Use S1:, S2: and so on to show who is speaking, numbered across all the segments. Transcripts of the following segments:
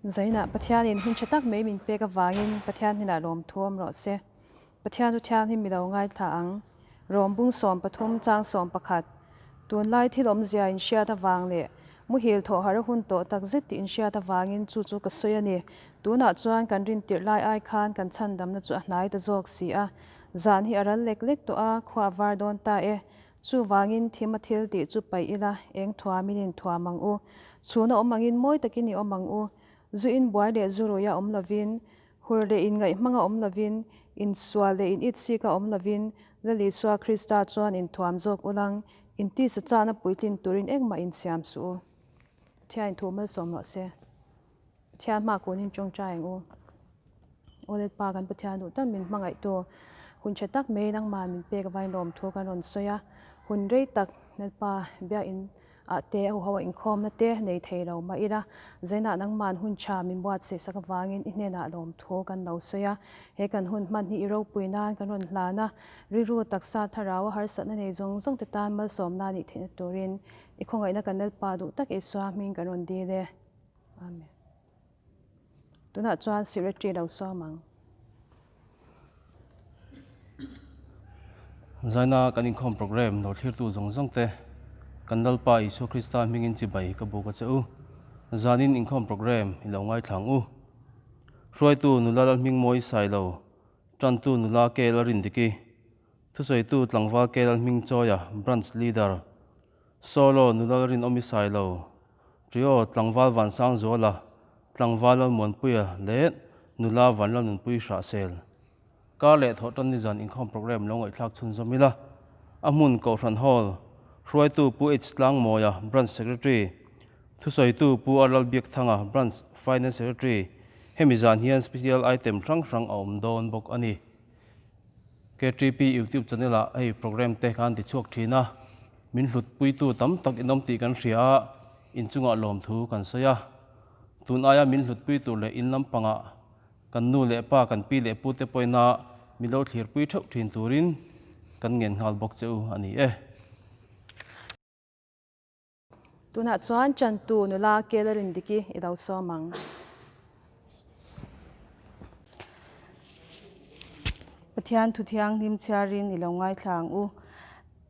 S1: Zainah Pathianin hun tha tak mai min pek avangin Pathian hnenah lawmthu awm rawh se. Pathian chu thianghlim mi lo ngaithla ang. Rawm bung 13 chang 11. Tunlai thil awmzia inhriat avang leh muhil thawh har a hun tawh tak zet tih inhriat avangin chu chu ka sawi a ni. Tunah chuan kan rintirh lai ai khan kan chhandamna chu a hnai ta zawk si a. Zan hi a ral lek lek tawh a, khua a var dawn ta e. Chuvangin thim a thil tih chu paih ila, eng thuamin inthuam ang u. Chhuna awm angin mawi takin i awm ang u. Zu inbuai leh zu ruia awm lovin, hur leh inngaih hmanga awm lovin, insual leh in itsika awm lovin, Lal Isua Krista chuan inthuam zawk ulang, intisa chahna puitlin turin engmah insiam suh u. Pathian inthu malsawm rawh se. Pathian hma kunin tawngtai ang u. Aw Lalpa kan Pathian duh tak min hmangaihtu hun tha tak mai nangmah min pek avain lawmthu kan rawn sawi a. Hun rei tak Lalpa biakinn ah te a huho a inkhawmna te nei thei lo mah ila zainah nangmahn hun tha min buatsaih sak avangin i hnenah lawmthu kan lo sawi a. He kan hun hman hi i ropui nan kan rawn hlan a, rilru taksa thlarau a harsatna nei zawng zawng te tan malsawmna nih theihna turin i khawngaihna kan Lalpa duh tak Isua hming kan rawn dil e. Amen. Tunah chuan Secretary lo sawm ang.
S2: Zaina kan inkhawm program lo thlirtu zawng zawng te, kan Lalpa Isua Krista hmingin chibai ka buk a che u. Zanin inkhawm program i lo ngaithlang u. Hruaitu nula Lalhmingmawi Sailo, tantu nula Ke Lalrindiki, thusawitu tlangval Ke Lalhmingchawia, Branch Leader, Solo nula Lalrinawmi Sailo, Trio tlangval Vansangzuala, tlangval Lalmuanpuia leh nula Vanlalnunpui Hrahsel. Kar leh thawhtan nizan inkhawm program lo ngaihthlak chhunzawm ila. A hmun Kohhran Hall, hruaitu Pu H Tlangmawia, Branch Secretary, thusawitu Pu R Lalbiakthanga, Branch Finance Secretary, hemi zan hian special item hrang hrang a awm dawn bawk a ni. KTP YouTube channel ah hei program te khan ti chhuak thin a, min hlut puitu tam tak in awm tih kan hria a, inchungah lawmthu kan sawi a. Tun aia min hlut pui tur leh in lampangah kan nu leh pa, kan pi leh pu te pawhin a min lo thlir pui theuh thin turin kan ngen nghal bawk che u a ni e.
S1: Tunah chuan Chantu nula Kela Rindiki i lo sawm ang.
S3: Pathian thu thianghlim chhiarin i lo ngaithla ang u.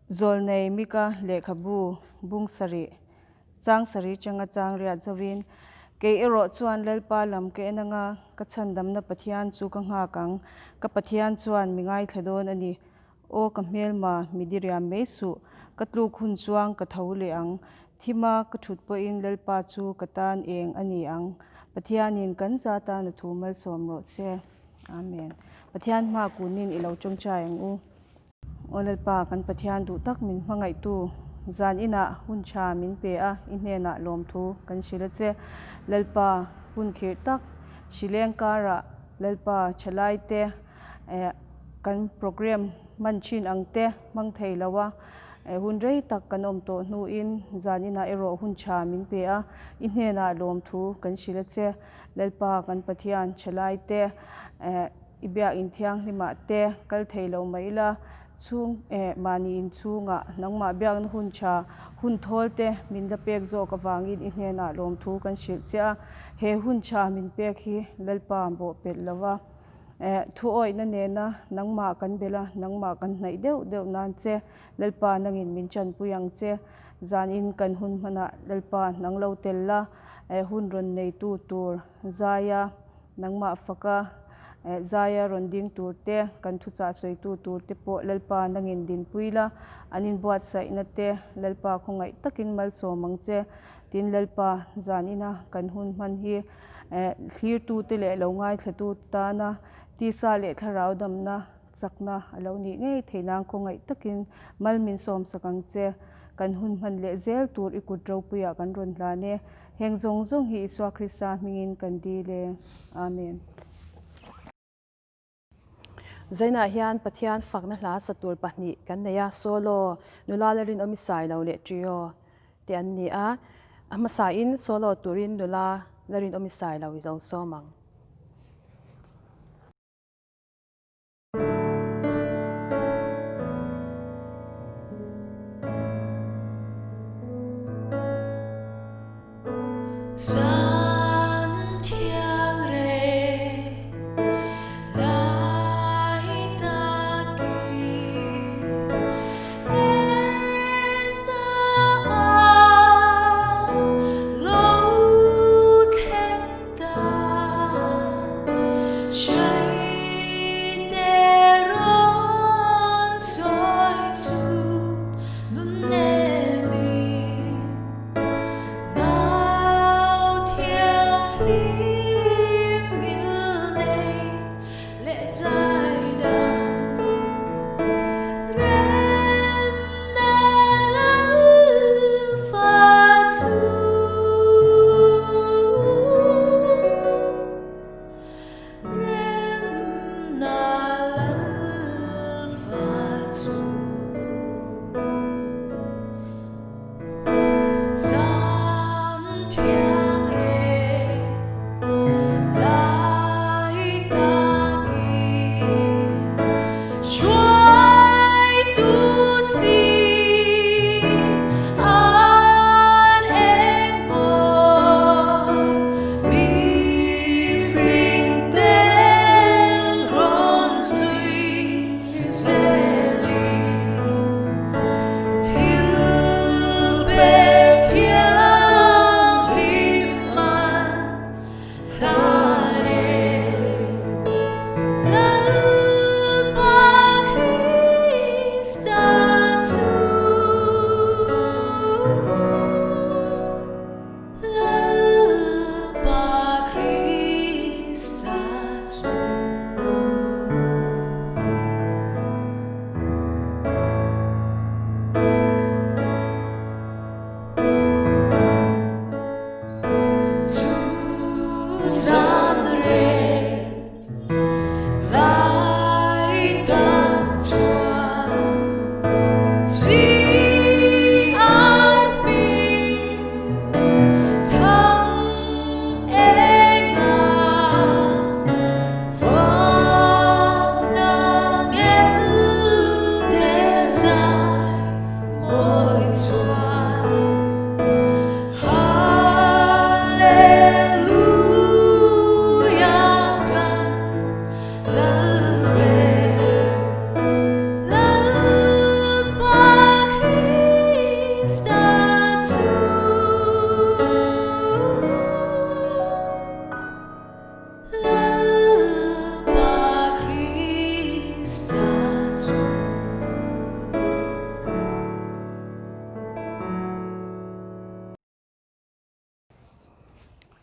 S3: Zawlnei Mika lehkhabu bung sarih, chang sarih changa chang riat zovin, Kei erawh chuan Lalpa lam ka en anga, ka chhandamna Pathian chu ka nghak ang. Ka Pathian chuan mi ngaithla dawn a ni. Aw ka hmelma, mi diriam mai suh, ka tluk hun chuang ka tho leh ang. Thima ka thut pawhin Lalpa chu ka tan eng a ni ang. Pathianin kan za tan a thu malsawm rawh se. Amen. Pathian hma kunin i lo tawngtai ang u. Aw Lalpa, kan Pathian duh tak min hmangaihtu, zan inah hun tha min pe a, i hnenah lawmthu kan hrilh a che. Lalpa, hun khirh tak, hrileng karah Lalpa thalaite, Kan program hman thin ang te hmang thei lo a, hun rei tak kan awm tawh hnuin zan inah erawh hun tha min pe a, i hnenah lawmthu kan hrilh a che. Lalpa kan Pathian thalai te i biakinn thianghlimah te kal thei lo mai ila, chhung mahni inchhungah nangmah biakna hun tha hun thawl te min la pek zawk avangin i hnenah lawmthu kan hrilh che a, he hun tha min pek hi Lalpa bawhpelh lo a. Thu awihna nena nangmah kan bel a, nangmah kan hnaih deuh deuh nan che, Lalpa nangin min chanpui ang che. Zanin kan hun hmanah Lalpa nang lo tel la, hun rawn neitu tur zaia nangmah faka zaia rawn ding tur te, kan thuchah sawitu tur te pawh Lalpa nangin dinpui la, an inbuatsaihna te Lalpa khawngaih takin malsawm ang che. Tin Lalpa zanina kan hun hman hi Thlirtute leh lo ngaithlatu tana tisa leh thlarau damna chakna a lo nih ngei thei nan khawngaih takin mal min sawmsak ang che. Kan hun hman leh zel tur i kut ropuiah kan rawn hlan e. Heng zawng zawng hi Isua Krista hmingin kan dil e. Amen.
S1: Zainah hian Pathian fakna hla sa tur pahnih kan nei a, solo, nula la rinawm i sai lo leh trio te an ni a. A hmasain solo turin nula la rinawm i sai lo i lo sawm ang.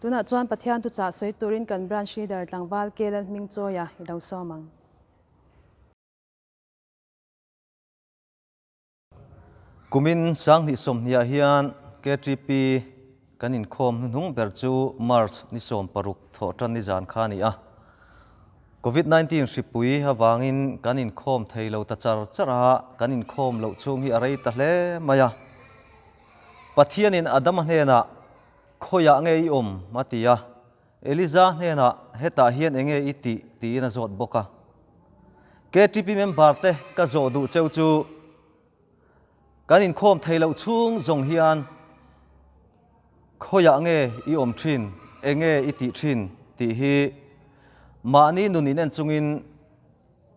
S1: Tunah chuan Pathian thuchah sawi turin kan Branch Leader tlangval Kelal Hmingchawia i lo sawm ang.
S4: Kumin Sanghnih sawmhniah hian KTP kan inkhawm hnuhnung ber chu March ni 16 thawh tan ni zan kha a ni a. Covid 19 hripui avangin kan inkhawm thei lo ta char char a, kan inkhawm loh chhung hi a rei ta hle mai a. Pathianin Adama hnenah, Khawiah nge i awm? a ti a. Eliza hnenah, Hetah hian enge i tih? tiin a zawt bawk a. KTP member te ka zawh duh cheu chu kan inkhawm thei loh chhung zawng hian khawiah nge i awm thin, enge i tih thin tih hi mahni nun inen chungin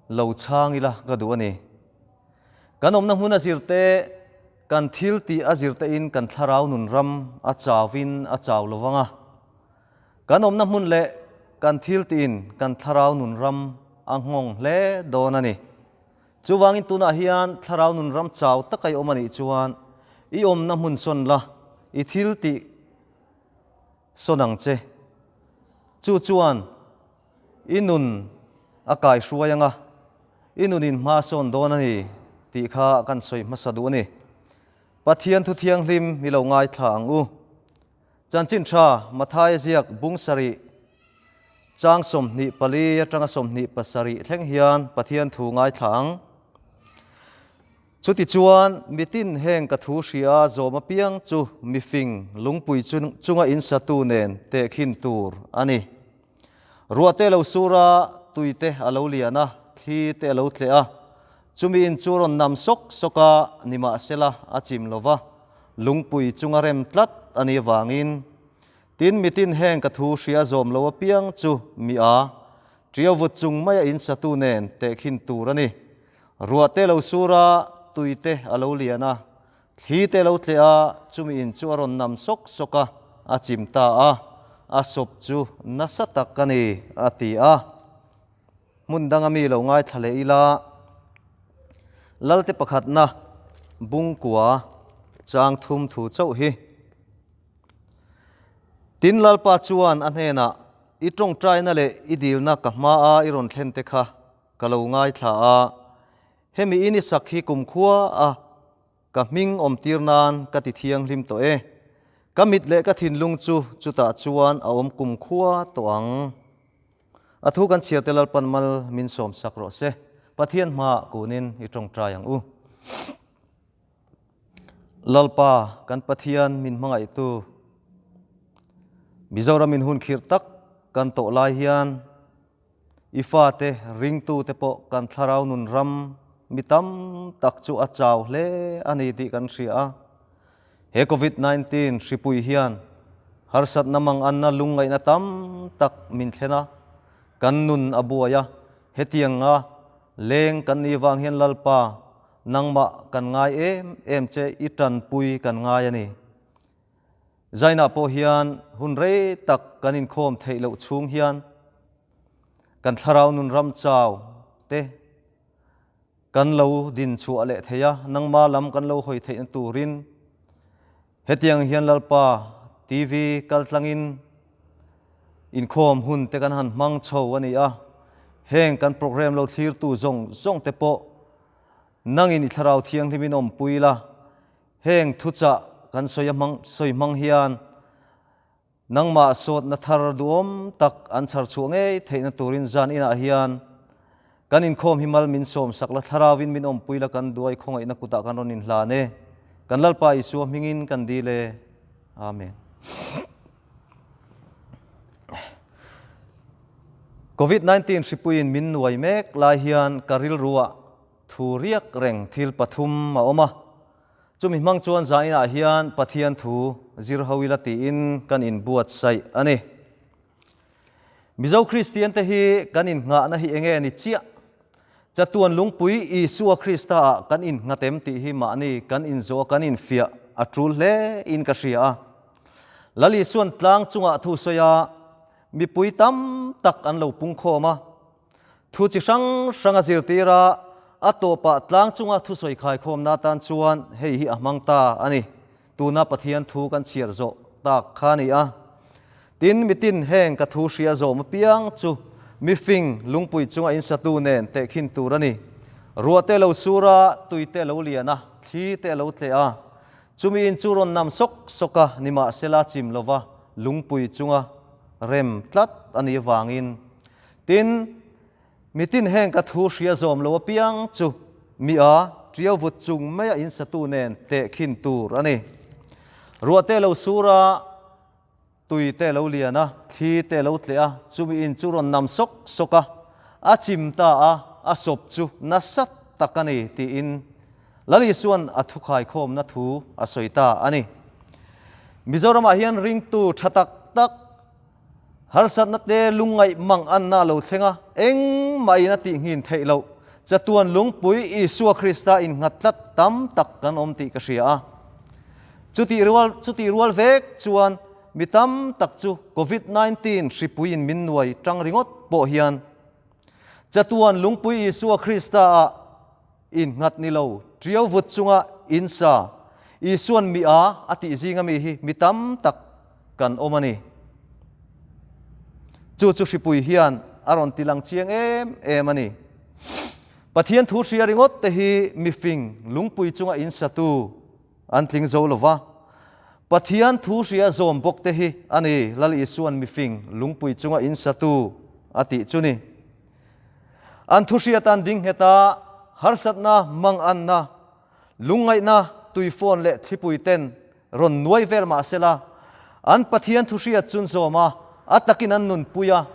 S4: lo chhang ila ka duh a ni. Kan awmna hmun a zir te, kan thil tih a zir tein kan thlarau nun ram a chauin a chau lo vang a. Kan awmna hmun leh kan thil tiin kan thlarau nun ram a nghawng hle dawn a ni. Chuvangin tunah hian thlarau nun ram chau taka i awm a nih chuan i awmna hmun sawn la, i thil tih sawn ang che. Chu chuan i nun a kaihruai anga i nunin hma sawn dawn a ni tih kha kan sawi hmasa duh a ni. Pathian thu thianghlim i lo ngaithla ang u. Chanchin tha Mathaia ziak bung sarih chang 24 atanga 27 thleng hian Pathian thu ngaithla ang. Chutichuan mitin heng ka thu hria zawm apiang chu mifing lungpui chunga insatu nen tehkhin tur a ni. Ruahte lo sur a, tuite a lo lian a, thli te a lo tleh a. Chumi in chu rawn nam sawk sawk a, nimahsela a chim lo va, lungpui chunga rem tlat a nih avangin. Tin, mitin heng ka thu hria zawm lo apiang chu mi a, ṭiau vut chung maia in satu nen tehkhin tur a ni. Ruahte lo sur a, tuite a lo lian a, Thli te lo tleh a, chumi in chu a rawn nam sawk sawk a, a chim ta a, a sawp chu nasa tak a ni, a ti a. Hmun danga mi lo ngaithla leh ila, Lalte pakhatna bungkua chang thum thu chauh hi. Tin, Lalpa chuan a hnenah, I tawngtaina leh i dilna ka hmaa i rawn thlen te kha ka lo ngaithla a, Hemi in i sak hi kumkhua a ka hming awm tir nan ka ti thianghlim tawh e. Ka mit leh ka thinlung chu chutah chuan a awm kumkhua tawh ang. A thu kan chhiar te Lalpan mal min sawm sak rawh se. Pathian hmaah kunin i tawngtai ang u. Lalpa kan Pathian min hmangaihtu Mizoram in hun khirh tak kan tawh lai hian I fate ringtute pawh kan thlarau nun ram mi tam tak chu a chau hle a ni tih kan hria a. He Covid 19 hripui hian harsatna manganna lungngaihna tam tak min thlen a, kan nun a buai a, hetianga leng kan nih vang hian Lalpa nangmah kan ngai em em che i tanpui kan ngai a ni. Zainah pawh hian hun rei tak kan inkhawm theih loh chhung hian kan thlarau nun ram chau te kan lo din chhuah leh thei a, nangma lam kan lo hawi theihna turin hetiang hian Lalpa TV kaltlangin inkhawm hun te kan han hmang chho a ni a, heng kan program lo thlirtu zawng zawng te pawh nangin i thlarau thianghlimin awmpui la. Heng thuchah kan sawi a hmang sawi hmang hian Nangmah sawtna thar duhawm tak an chhar chhuah ngei theihna turin zan inah hian kan inkhawm hi mal min sawm sak la, Thlarauvin min awmpui la kan duai khawngaihna kutah kan rawn inhlan e. Kan Lalpa Isua hmingin kan dil e. Amen. Covid 19 hripuiin min nuai mek lai hian ka rilruah thu riak reng thil pathum a awm a. Chumi hmang chuan zaninah hian Pathian thu zir ho ila tiin kan inbuatsaih a ni. Mizo Kristian te hi kan innghahna hi enge ni chiah? Chatuan lungpui Isua Krista ah kan innghatem tih hi mahni kan inzawh a kan infiah a tul hle in ka hria a. Lal Isuan tlang chungah thu sawi a, mipui tam tak an lo pungkhawm a. Thu chi hrang hrang a zirtir a, a tawpah tlang chunga thusawi khaikhawmna atan chuan hei hi a hmang ta a ni. Tuna Pathian thu kan chhiar zawh tak kha a ni a. Tin, mitin heng ka thu hria zawm apiang chu mifing lungpui chunga insatu nen tehkhin tur a ni. Ruah te lo sur a, tui te lo lian a, thli te lo tleh a. Chumi in chu rawn nam sawk sawk a, nimahsela chim lova lungpui chunga rem tlat a nih avangin. Tin, mitin heng ka thu hria zawm lo apiang chu mi a ṭiau vut chung maia insatu nen tehkhin tur a ni. Ruah te lo sur a, tui te lo lian a, thli te lo tleh a, chumi in chu rawn nam sawk sawk a, a chim ta a, a sawp chu nasa tak a ni tiin Lal Isua'n a thukhaikhawmna thu a sawi ta a ni. Mizoramah hian ringtu tha tak tak, harsatna te lungngaih mang anna a lo thleng a, engmahin a tihnghin theih loh. Chatuan lungpui Isua Krista innghat tlat tam tak kan awm tih ka hria a. Chutih rual chutih rual vek chuan mi tam tak chu Covid 19 hripuiin min nuai tang ringawt pawh hian chatuan lungpui Isua Krista ah innghat ni lo ṭiau vut chunga insa Isuan mi a a tih zinga mi hi mi tam tak kan awm a ni. Chu chu hripui hian a rawn ti lang chiang em em a ni. Pathian thu hria ringawt te hi mifing lungpui chunga insatu an tling zo lo va. Pathian thu hria zawm bawk te hi a ni Lal Isuan mifing lungpui chunga insatu a tih chu ni. An thu hriat an ding nghet a, harsatna, manganna, lungngaihna, tuifawn leh thlipui ten rawn nuai vel mah sela, an Pathian thu hriat chun zawm a, a takin an nunpui a,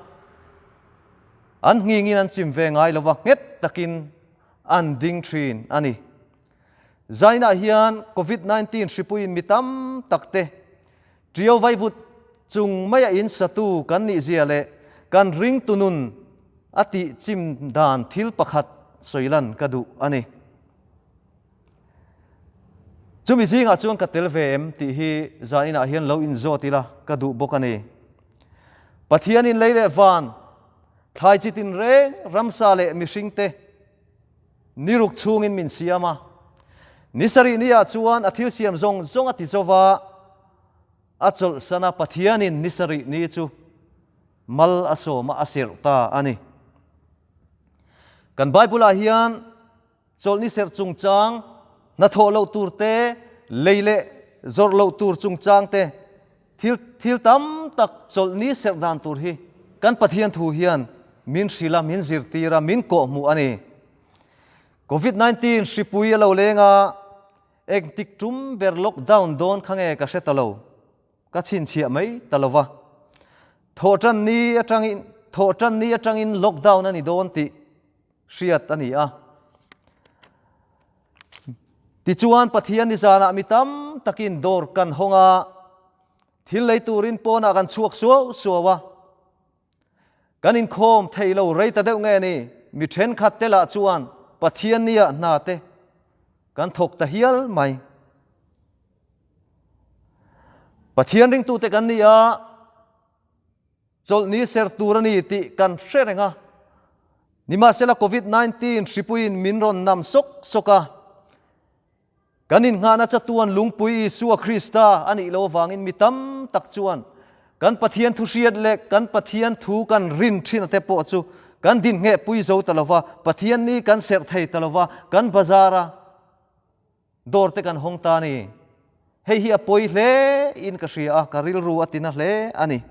S4: an nghingin an chim ve ngai lova nghet takin an ding thin a ni. Zainah hian Covid 19 hripuiin mi tam tak te Ṭiau vaivut chung maia in satu kan nih zia leh kan ringtu nun a tih chim dan thil pakhat sawi lan ka duh a ni. Chumi zingah chuan ka tel ve em tih hi zaninah hian lo inzawt ila ka duh bawk a ni. Pathianin lei leh van, thlai chi tinreng, ramsa leh mihringte Ni ruk chhungin min siam a, ni sarih niah chuan a thil siam zawng zawng a ti zo va, a chawlhsan a, Pathianin ni sarih ni chu mal a sawm a, a serh ta a ni. Kan Bible-ah hian chawlhni serh chungchang, hnathawh loh tur te, lei leh zawrh loh tur chungchang te, thil thil tam tak chawlhni serh dan tur hi kan Pathian thu hian min hrilh a, min zirtir a, min kawhhmuh a ni. Covid 19 hripui a lo leng a, engtik tum ber lockdown dawn kha nge ka hre ta lo, ka chhinchhiah mai ta lo va. Thawhtan ni atangin thawhtan ni atangin lockdown a ni dawn tih hriat a ni a. Tichuan Pathian ni zanah mi tam takin dawr kan hawng a, thil lei turin pawnah kan chhuak suau suau a. Kan inkhawm thei lo rei ta deuh nge ni, mi thenkhat te lah chuan Pathian nia hna te kan thawk ta hial mai. Pathian ringtute kan ni a, Chawlhni ser tur a ni tih kan hre reng a. Nimahsela Covid 19 hripuiin min rawn nam sawk sawk a. Kan inngahna chatuan lungpui Isua Krista a nih loh avangin mi tam tak chuan kan Pathian thu hriat leh kan Pathian thu kan rin thin ate pawh chu kan dinhnghehpui zo ta lova, Pathian ni kan serh thei ta lova, kan bazar a dawr te kan hawng ta a ni. Hei hi a pawi hle. in ka hria a, ka rilru a tina hle a ni.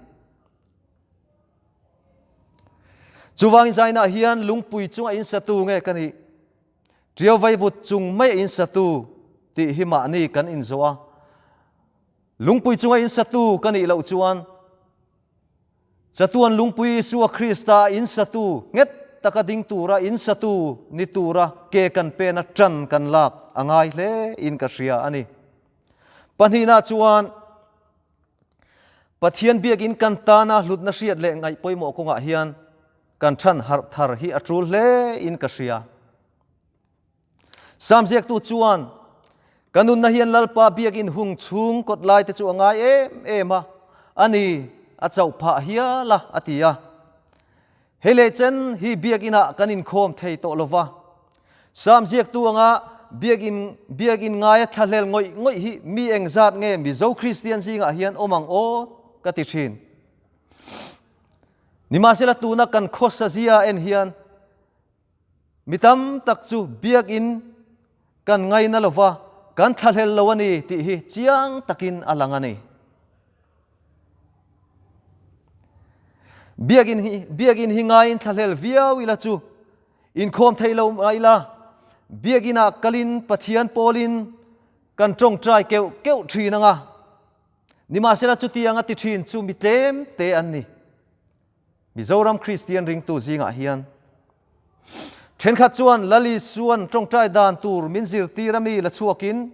S4: Chuvangin zainah hian lungpui chunga in satu nge ka nih? Ṭiau vaivut chung mai a in satu tih hi mahni kan inzawh a. Lungpui chunga in satu ka nih loh chuan Chatuan lungpui Isua Krista in satu nghet taka ding tura in satu ni tura ke kan pena ṭan kan lak a ngai hle in ka hria a ni. Pahnihna chuan Pathian biakin kan tana hlutna hriat leh ngaih pawimawh kawngah hian kan ṭhan harh thar hi a ṭul hle in ka hria. Sam ziaktu chuan, Ka nunna hian Lalpa biakin hung chhung kawt lai te chu a ngai em em a, a ni, a chauh phah hial a, a ti a. Hei leh chen hi biakinah kan inkhawm thei tawh lo va. Sam ziaktu anga biakin biakin ngaia thlahlel ngawih ngawih hi mi engzat nge Mizo Kristian zingah hian awm ang aw ka ti thin. Nimahsela tuna kan khawsa zia en hian Mi tam tak chu biakin kan ngaina lo va, kan thlahlel lo a ni tih hi chiang takin a lang a ni. Biakin hi biakin hi ngaiin thlahlel viau ila chu inkhawm thei lo mai ila, biakinah kalin Pathian pawlin kan tawngtai keuh keuh thin ang a. Nimahsela chutiang a ti thin chu mi tlem te an ni. Mizoram Kristian ringtu zingah hian thenkhat chuan Lal Isuan tawngtai dan tur min zirtir a mi la chhuakin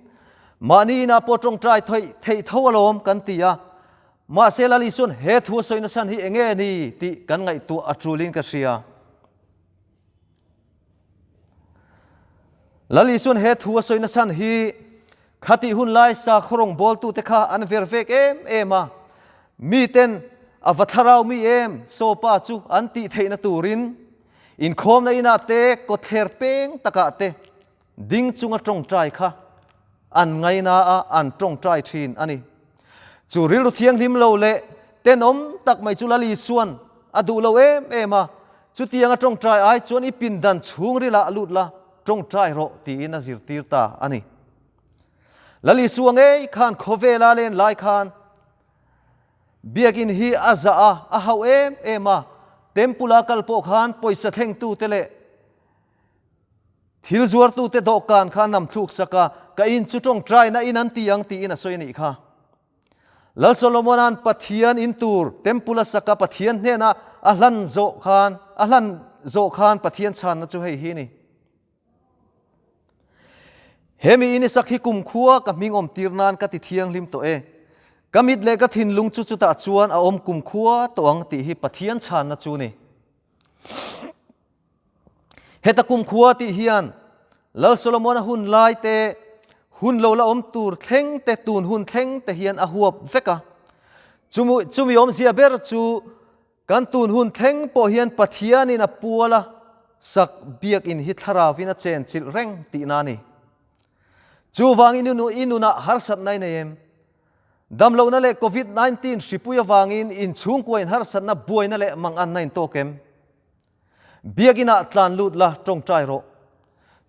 S4: mahni inah pawh tawngtai theih tho alawm kan ti a, mahse Lal Isuan he thu a sawi nasan hi enge ni tih kan ngaihtuah a tulin ka hria. Lal Isuan he thu a sawi nachhan hi khatih hun lai sakhaw rawngbawltute kha an ver vek em em a, miten a va thlarau mi em Sawpa chu an tih theihna turin inkhawmna inah te kawtthler peng takah te ding chunga tawngtai kha an ngaina a, an tawngtai thin a ni. Chu rilru thianghlim lo leh tenawm tak mai chu Lal Isuan a duh lo em em a, chutianga tawngtai ai chuan i pindan chhungrilah lut la, tawngtai rawh tiin a zirtir ta a ni. Lal Isua ngei khan khawvela len lai khan biakin hi a zah a, a hauh em em a, temple-a kal pawh khan pawisa thlengtute leh Thil zuartute dawhkan kha nam thluk sak a, ka in chu tawngtaina in an ti ang tiin a sawi a nih kha. Lal Solomona'n Pathian in tur temple a sak a, Pathian hnena a hlan zawh khan, a hlan zawh khan Pathian chhanna chu hei hi a ni. He mi in i sak hi kumkhua ka hming awm tir nan ka ti thianghlim tawh e. Ka mit leh ka thinlung chu chutah chuan a awm kumkhua tawh ang tih hi Pathian chhanna chu a ni. Heta kumkhua tih hian Lal Solomon-a hun lai te, hun lo la awm tur thleng te, tun hun thleng te hian a huap vek a. Chumi, chumi awmzia ber chu kan tun hun thleng pawh hian Pathianin a pual a sak biakin hi thlaravin a chen chilh reng tihna a ni. Chuvangin i nunah harsatna i nei em? Damlohna leh Covid 19 hripui avangin inchhungkua in harsatna buaina leh manganna in tawk em? Biakinah tlan lut la tawngtai rawh.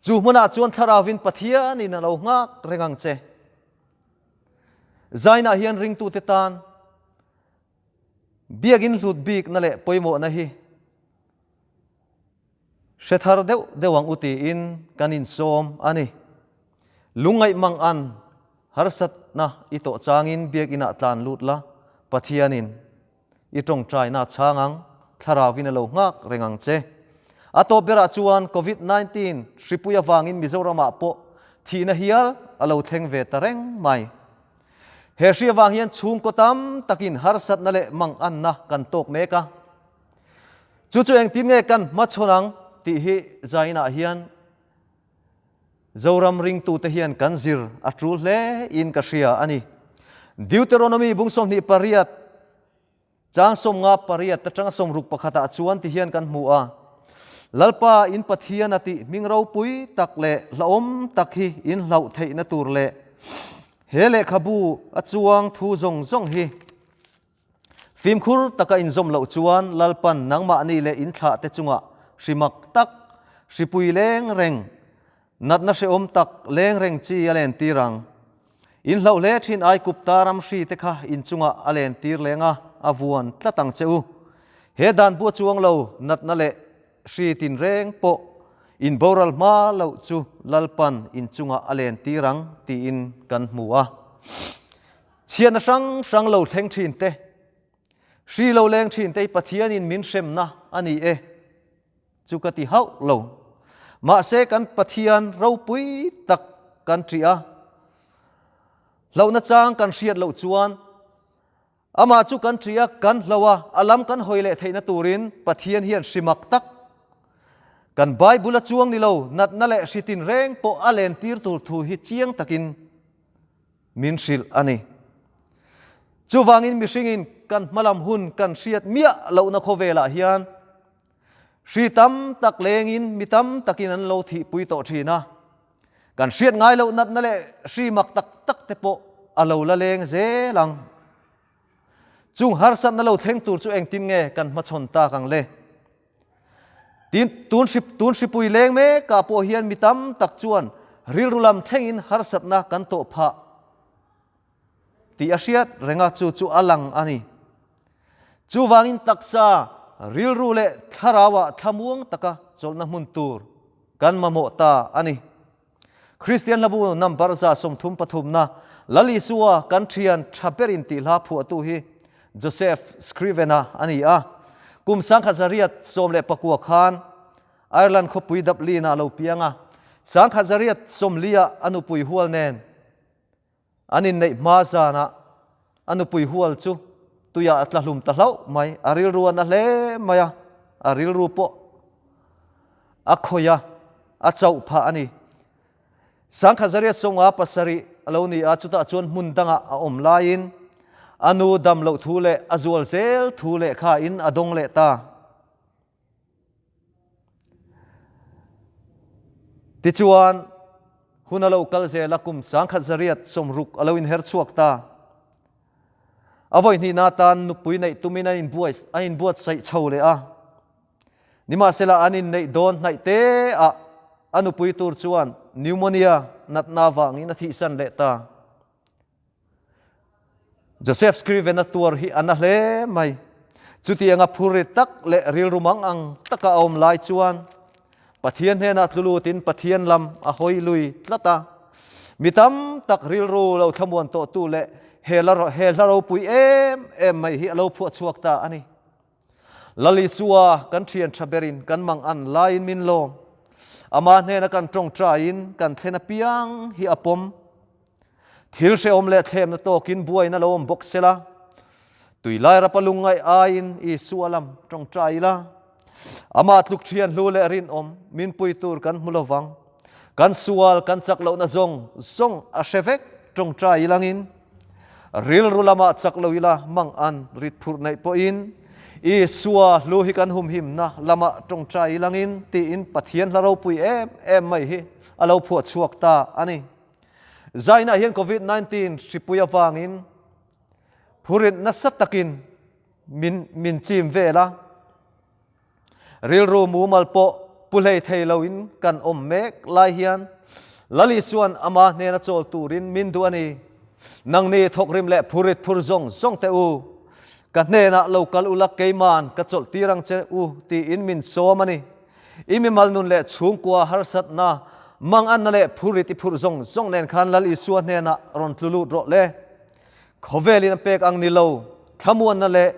S4: Chu hmunah chuan Thlarauvin Pathianin a lo nghak reng ang che. Zainah hian ringtute tan biakin hlut bikna leh pawimawhna hi hre thar deuh deuh ang u tiin kan insawm a ni. Lungngaih mang an harsatna i tawh changin biakinah tlan lut la Pathianin I tawngtaina chhang ang, thlarauvin a lo nghak reng ang che. A tawp berah chuan Covid 19 hripui avangin Mizoramah pawh thihna hial a lo thleng ve ta reng mai. He hri avang hian chhungkaw tam takin harsatna leh manganna kan tawk mek a. Chu chu engtin nge kan hmachhawn ang tih hi zainah hian Zoram ringtute hian kan zir a tul hle in ka hria a ni. Deuteronomy bung 28 chang 58 atanga 61 ah chuan ti hian kan hmu a, Lalpa in Pathian a tih hming ropui tak leh hlauhawm tak hi in hlauh theihna tur leh he lehkhabu a chuang thu zawng zawng hi Fimkhur taka inzawm loh chuan Lalpan nangmahni leh inthlahte chungah hrimak tak, hripui leng reng, natna hrehawm tak leng reng chi a lentir ang. In hlauh hle thin Aikupta ram hri te kha in chungah a len tir leng a, a vuan tlat ang che u. He dan bu a chuang lo natna leh hri tinreng pawh in boral hma loh chu Lalpan in chungah a len tir ang tiin kan hmu a. Chhiatna hrang hrang lo thleng thin te, hri lo leng thin te hi Pathianin min hremna a ni e. Chu ka ti hauh lo. Mahse kan Pathian ropui tak kan ṭih a, hlauhna chang kan hriat loh chuan amah chu kan ṭih a, kan hlo a, a lam kan hawi leh theihna turin Pathian hian hrimak tak kan Bible a chuang ni lo, natna leh hri tinreng pawh a lentir tur thu hi chiang takin min hrilh a ni. Chuvangin mihringin kan hmalam hun kan hriat miah lohna khawvelah hian Hri tam tak lengin mi tam takin an lo thihpui tawh thin a, kan hriat ngai loh natna leh hri mak tak tak te pawh a lo la leng zel ang. Chung harsatna lo thleng tur chu engtin nge kan hmachhawn tak ang le? Tin, tun hri tun hripui leng mekah pawh hian mi tam tak chuan rilru lam thlengin harsatna kan tawh phah tih a hriat reng a, chu chu a lang a ni. Chuvangin taksa, rilru leh thlarauah thlamuang taka chawlhna hmun tur kan mamawh ta a ni. Kristian hlabu number 33 na Lal Isua kan thian tha berin tih hla phuahtu hi Joseph Scriven-a a ni a. Kum 1919 khan Ireland khawpui Dublin-ah a lo piang a. 1940-ah a nupui hual nen An inneih hma zanah a nupui hual chu tuiah a tla hlum ta hlauh mai. A rilru a na hle mai a, a rilru pawh a khawih a, a chauh phah a ni. Sangkhazaria chawnga pasarih a lo ni a, chutah chuan hmun dangah a awm laiin a nu dam loh thu leh a zual zel thu lehkha in a dawng leh ta. Tichuan, hun a lo kal zel a, kum 1960 a lo inher chhuak ta. A vawi hnihna atan nupui neih tumin a inbuai a inbuatsaih chho leh a. Nimahsela an inneih dawn hnaih te ah a nupui tur chuan pneumonia natna avangin a thihsan leh ta. Joseph Scriven-a tuar hi a na hle mai. Chutianga phurri tak leh rilru mang ang taka a awm lai chuan Pathian hnenah tlu lutin Pathian lam a hawi lui tlat a. Mi tam tak rilru lo thlamuan tawhtu leh he hla ropui em em mai hi a lo phuah chhuak ta a ni. Lal Isua kan thian tha berin kan mang an laiin min lawm. Ama hnena kan tawngtaiin kan thlen apiang hi a pawm. Thil hrehawm leh thlemna tawkin buaina lo awm bawk sela, tui lai rapa lungngaih aiin Isua lam tawngtai ila, amah tluk thian hlu leh rinawm min pui tur kan hmu lovang. Kan sual kan chak lohna zawng zawng a hre vek tawngtai ilangin, rilru lamah chak lo ila mang an rit phurh neih pawhin Isua hlu hi kan humhimna lamah tawngtai ilangin tiin Pathian hla ropui em em mai hi a lo phuah chhuak ta a ni. Zainah hian Covid 19 hripui avangin phurin nasa takin min min chim vel a, rilru mumal pawh pu hlei thei loin kan awm mek lai hian Lali chuan ama hnena chawl turin min duh a ni. Nangni thawkrim leh phurit phur zawng zawng teh u, ka hnenah lo kal ula keiman ka chawlh tir ang che u tiin min sawm a ni. I mimal nun leh chhungkua harsatna, manganna leh phurrit i phurh zawng zawng nen khan Lal Isua hnenah rawn tlu lut rawh le. Khawvelin a pek ang ni lo, thlamuanna leh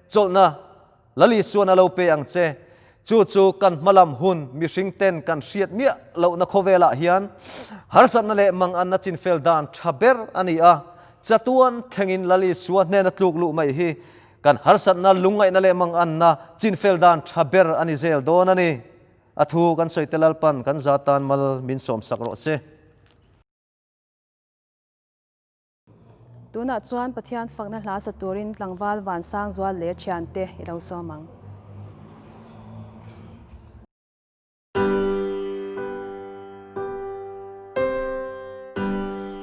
S4: chawlhna Lal Isuan a lo pe ang che. Chu chu kan hmalam hun mihring ten kan hriat miah lohna khawvelah hian harsatna leh manganna chinfel dan tha ber a ni a. Chatuan thlengin Lal Isua hnena tluk luh mai hi Kan harsatna, lungngaihna leh manganna chinfel dan tha ber a ni zel dawn a ni. A thu kan sawi te Lalpan kan za tan mal min sawmsak rawh se.
S1: Tunah chuan Pathian fakna hla sa turin tlangval Vansangzual leh thiante i lo sawm ang.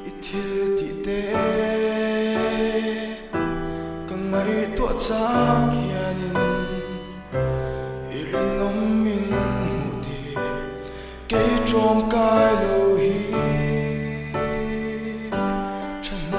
S5: I thil tih te ka ngaihtuah chang hianin i rinawm min hmuh tih kei ṭawngkai lo hi ṭhahnem.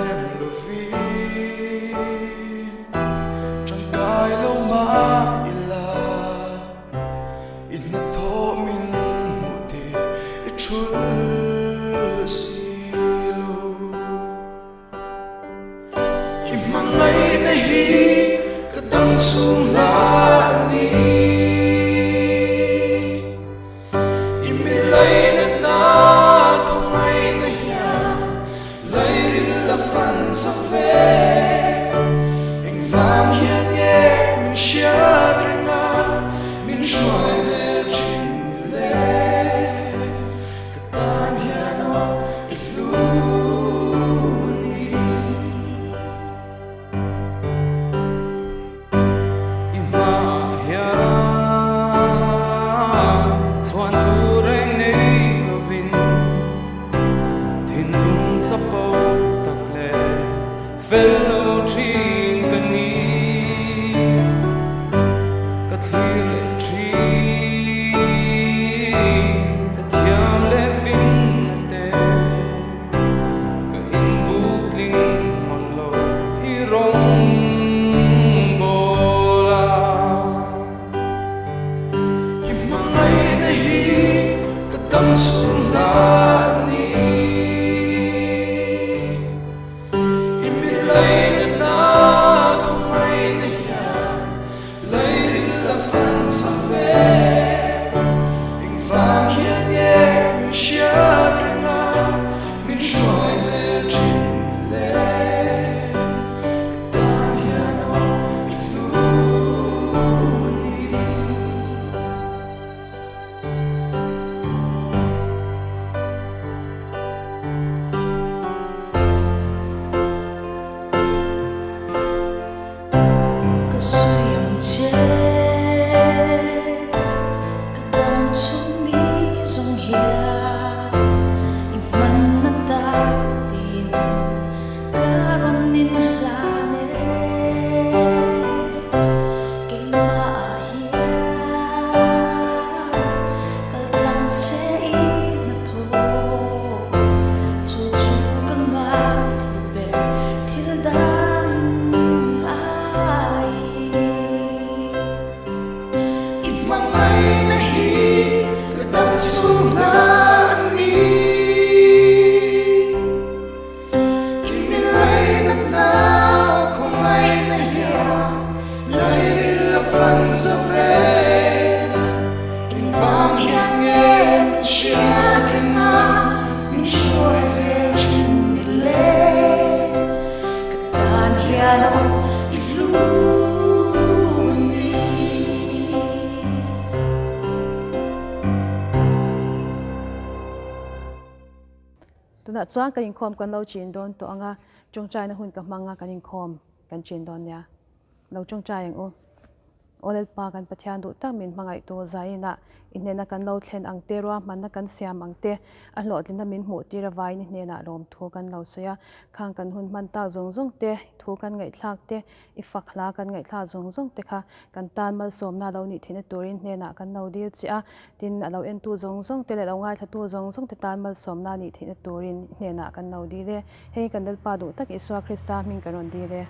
S5: Khawngaihna hi ka dam chhung hla a ni. I mi lainatna khawngaihna hian lairil a fan zo ve. Engvang hian nge min hriat reng a, min hruai zel thin ni le? Ka tan hian aw i hlu a ni.
S1: Tunah chuan kan inkhawm kan lo chin dawn tawh ang a, tawngtaina hun ka hmang a kan inkhawm kan chin dawn nia. Lo tawngtai ang u. Aw Lalpa kan Pathian duh tak min hmangaihtu zainah i hnena kan lo thlen ang te, ruahmanna kan siam ang te, a hlawhtlinna min hmuh tir avain i hnenah lawmthu kan lo sawi a. Khang kan hun hman tak zawng zawng te, thu kan ngaihthlak te, i fak hla kan ngaihthlak zawng zawng te kha kan tan malsawmna lo nih theihna turin hnenah kan lo dil che a. Tin, a lo entu zawng zawng te leh lo ngaithlatu zawng zawng te tan malsawmna nih theihna turin i hnenah kan lo dil e. Hei kan Lalpa duh tak Isua Krista hming kan rawn dil e.